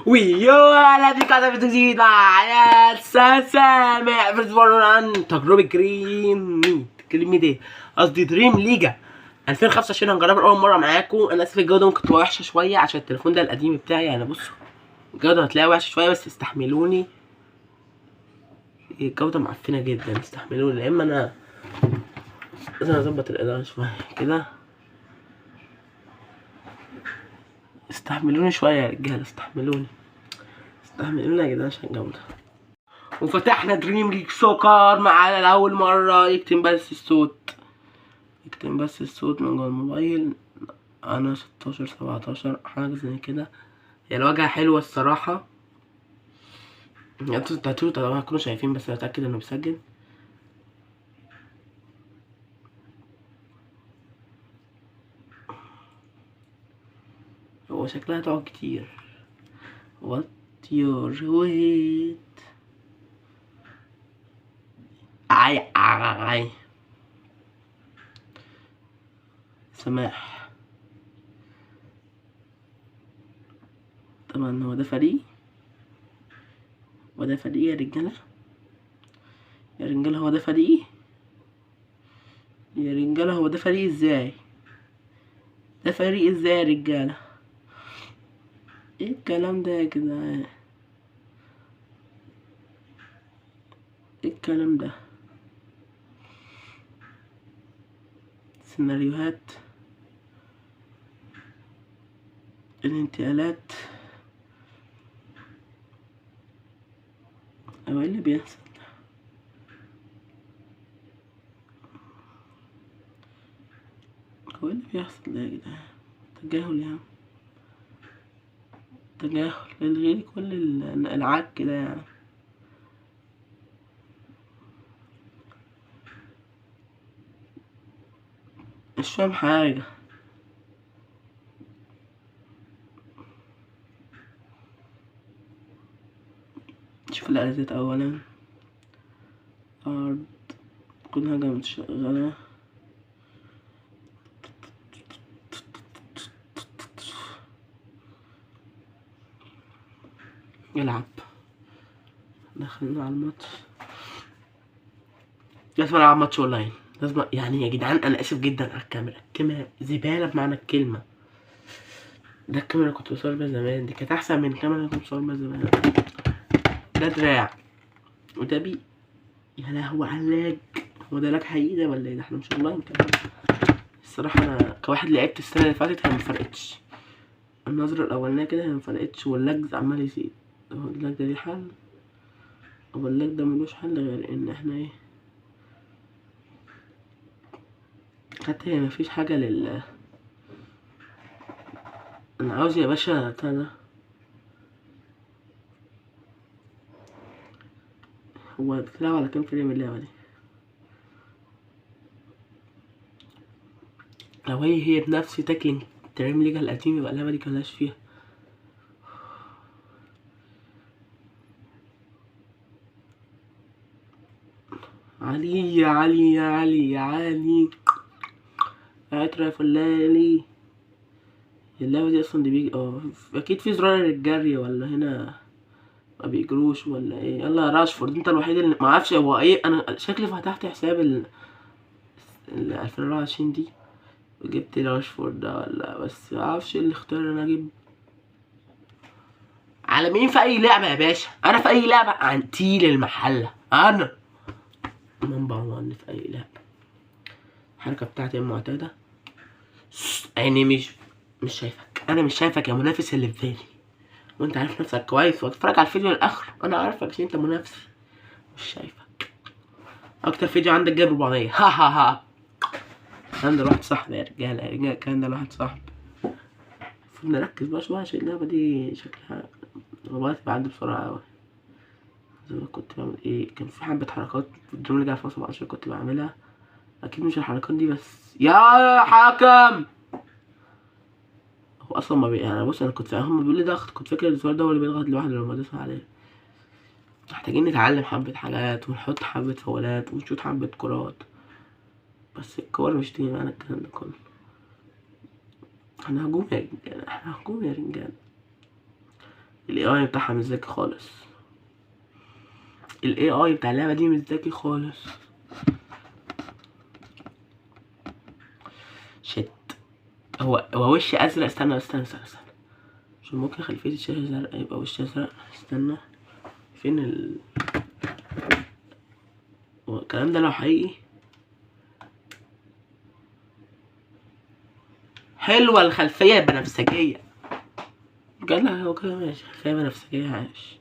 ويو اهلا بيكم على فيديو جديد مع سامع عن تجربة Dream Meet ايه؟ قصدي Dream League 2025 هنجربها لأول مرة معاكم. أنا آسف الجودة ممكن تبقى وحشة شوية عشان التليفون ده القديم بتاعي، يعني بصوا الجودة هتلاقيها وحشة شوية بس استحملوني. الجودة معفنة جدا استحملوني، يا إما أنا لازم أظبط الإضاءة شوية كده. استحملوني شوية يا رجالة، استحملوني استحملوني يا جدعان عشان الجودة. وفتحنا Dream League Soccer معانا لأول مرة. يكتم بس الصوت، يكتم بس الصوت من جوه الموبايل. أنا 16 17 حاجة زي كده. هي الواجهة حلوة الصراحة، انتوا طبعا هتكونوا شايفين بس أتأكد إنه بيسجل. هو شكلها تقعد كتير. What your weight؟ عي عي سماح. طبعا هو ده فريق وده فريق يا رجالة، يا رجالة هو ده فريق، يا رجالة هو ده فريق ازاي؟ ده فريق ازاي يا رجالة؟ ايه الكلام ده يا جدعان؟ ايه الكلام ده؟ سيناريوهات، الانتقالات، هو ايه اللي بيحصل ده؟ هو ايه اللي بيحصل ده يا جدعان؟ تجاهل يا عم، تجاهل، الغي كل العك كده يعني. مش فاهم حاجة. شوف الإعدادات أولا. أرض كل حاجة متشغلة. يلعب. دخلنا على الماتش. لازم العب ماتش اونلاين، لازم يعني يا جدعان. انا اسف جدا على الكاميرا، الكاميرا زبالة بمعنى الكلمة. ده الكاميرا كنت بصور بيها زمان، دي كانت احسن من الكاميرا اللي كنت بصور بيها زمان. ده دراع وده بي، يا لهوي على ال lag. هو ده lag حقيقي ده ولا ايه؟ ده احنا مش اونلاين كمان. الصراحة انا كواحد لعبت السنة اللي فاتت هي مفرقتش. النظرة الاولانية كده هي مفرقتش، وال lag عمال يزيد. هو ال lag ده ليه حل؟ هو ال lag ده ملوش حل غير ان احنا ايه، حتى هي مفيش حاجة لل، انا عاوز يا باشا بتاع ده. هو بتلعب على كام frame اللعبة دي؟ لو هي بنفس tackling Dream League القديم يبقى اللعبة دي ملهاش فيها. علي يا علي يا علي يا علي عطر يا فلالي. اللعبة دي اصلا دي بيجي اكيد في زرار الجري ولا هنا ما بيجروش ولا ايه؟ يلا يا راشفورد انت الوحيد اللي ما اعرفش هو ايه. انا شكلي فتحت حساب ال 2024 دي وجبت راشفورد ده ولا، بس ما اعرفش ايه اللي اختار انا اجيب على مين في اي لعبة يا باشا. انا في اي لعبة عنتيل المحلة، انا number 1 في اي لعبة. الحركة بتاعتي المعتادة. عيني مش شايفك، انا مش شايفك يا منافس اللي في بالي، وانت عارف نفسك كويس وهتتفرج على الفيديو للاخر. انا عارفك عشان انت منافس، مش شايفك. اكتر فيديو عندك جايب 400. ها ها ها. الكلام ده لواحد صاحبي يا رجاله، يا رجاله الكلام ده لواحد صاحبي. المفروض نركز بقى شوية عشان اللعبة دي شكلها موبايلي بيعدي بسرعة قوي. زي ما كنت بعمل ايه، كان في حبه حركات في ال Dream League 2017 كنت بعملها، اكيد مش الحركات دي بس يا حكم. هو اصلا ما بي... يعني بص انا كنت فاهم بيقول لي ضغط، كنت فاكر الزرار ده هو اللي بيضغط لوحده لما ادوس عليه. محتاجين نتعلم حبه حاجات ونحط حبه فاولات ونشوط حبه كرات، بس الكور مش تيجي معانا الكلام ده كله. احنا هجوم يا رجاله، احنا هجوم يا رجاله. ال AI بتاعها مش ذكي خالص، ال AI بتاع اللعبة دي مش ذكي خالص. shit، هو وش ازرق. استنى استنى استنى استنى، مش ممكن خلفية الشاشة زرقاء يبقى وش ازرق؟ استنى، فين الكلام ده لو حقيقي؟ حلوة الخلفية البنفسجية بجد. هو كده ماشي، خلفية بنفسجية عايش.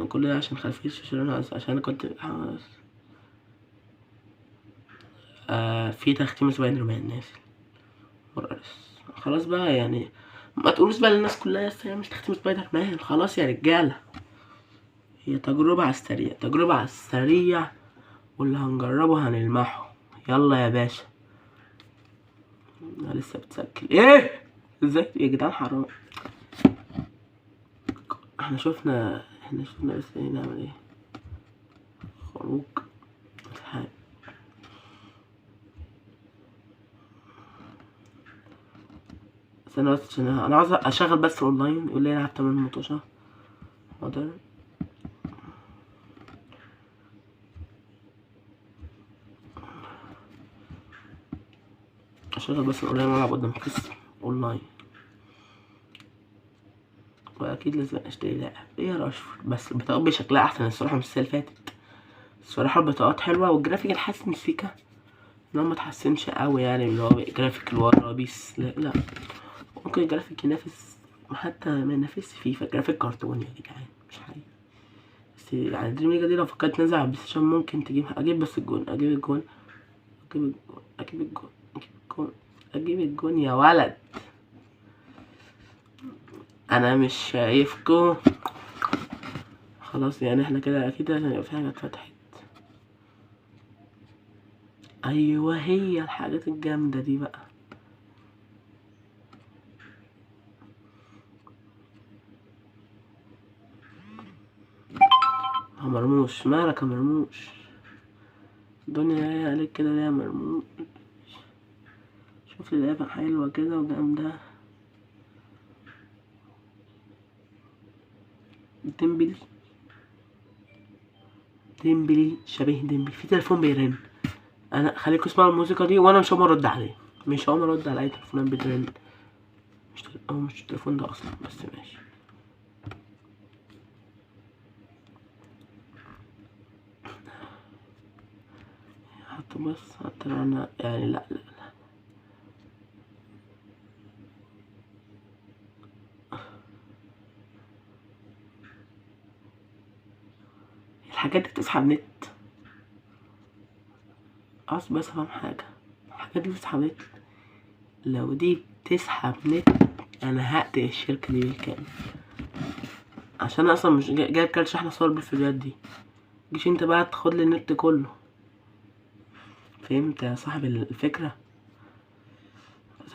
كل ده عشان خلفية الشاشة لونها أزرق، عشان أنا كنت في تختيم سبايدر مان نازل. خلاص بقى يعني، ما تقولوش بقى للناس كلها يا اسطى مش تختيم سبايدر مان. خلاص يا رجالة، هي تجربة على السريع، تجربة على السريع، واللي هنجربه هنلمحه. يلا يا باشا. انا لسه بتسجل. ايه ازاي يا جدعان؟ حرام. احنا شفنا بس ايه نعمل ايه؟ خروج الحال. استنى بس عشان انا عاوز اشغل بس اونلاين. يقول لي العب 8 مطوشه. حاضر. اشغل بس الاونلاين والعب قدام قسم اونلاين. واكيد لازم اشتري لاعب. ايه يا راشفورد؟ بس البطاقات بشكلها احسن الصراحة من السنة اللي فاتت. الصراحة البطاقات حلوة، والجرافيك اتحسن سيكا، ان هو ما اتحسنش قوي يعني، اللي هو جرافيك اللي ورا PES. لا لا، ممكن الجرافيك ينافس، حتى ما ينافسش فيفا. جرافيك كرتوني يا جدعان، مش حقيقي. بس يعني دريم ليجا دي لو فكرت تنزل على البلاي ستيشن ممكن تجيبها. اجيب بس الجون، اجيب الجون، اجيب الجون، اجيب الجون، اجيب الجون، اجيب الجون يا ولد. انا مش شايفكو. خلاص يعني احنا كده اكيد لازم يبقى في حاجة اتفتحت. ايوه هي الحاجات الجامدة دي بقى. مرموش، مالك يا مرموش؟ الدنيا جاية عليك كده ليه يا مرموش؟ شوف لي لعبة حلوة كده وجامدة. ديمبلي، ديمبلي شبيه ديمبلي. في تليفون بيرن، انا خليكم اسمعوا الموسيقى دي وانا مش هقوم ارد عليه، مش هقوم ارد على اي تليفونات بترن. مش هو مش التليفون ده اصلا، بس ماشي. حتى بس حتى لو انا يعني لا لا لا، الحاجات دي بتسحب نت. عاوز بس افهم حاجة، الحاجات دي بتسحب نت. لو دي بتسحب نت انا هقتل الشركة دي بالكامل، عشان انا اصلا مش جايب كارت شحن اصور بالفيديوهات دي. جيش انت بقى تاخد لي النت كله. فهمت يا صاحب الفكرة؟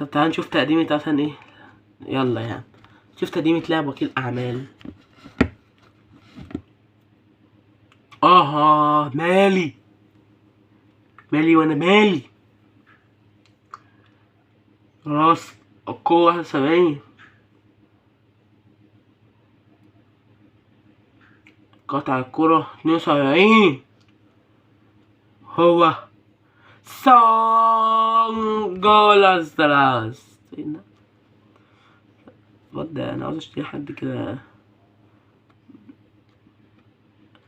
طب تعال نشوف تقديمة مثلا ايه. يلا يعني شوف تقديمة لاعب وكيل اعمال. اها مالي مالي وانا مالي. راس القوة 71، قطع الكرة 72. هو سانجولاس. الواد ده انا عاوز اشتري حد كده.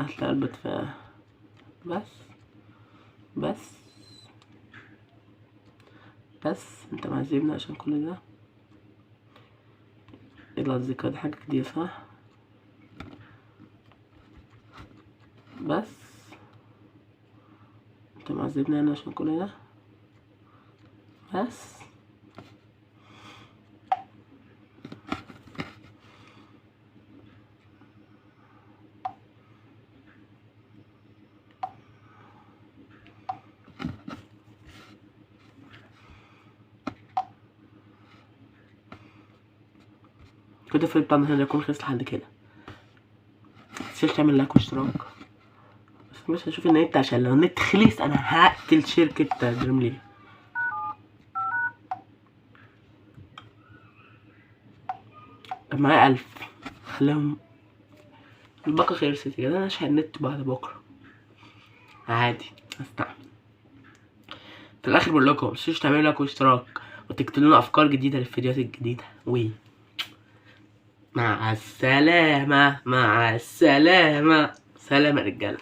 هتلاقي قلب دفاع بس بس بس. انت معذبنا عشان كل ده. يلا الذكرى دي حاجة جديدة صح؟ بس انت معذبنا انا عشان كل ده بس. كده الفيديو بتاعنا هنا يكون خلص لحد كده. متنساش تعمل لايك واشتراك، بس هشوف النت عشان لو النت خلص انا هقتل شركة دريم ليج. طب معايا 1000، خليهم الباقة خلصت كده. انا اشحن النت بعد بكرة عادي، استعمل. في الاخر بقول لكم متنسوش تعملوا like واشتراك وتكتبوا لنا افكار جديدة للفيديوهات الجديدة. وي مع السلامة، مع السلامة، سلام يا رجالة.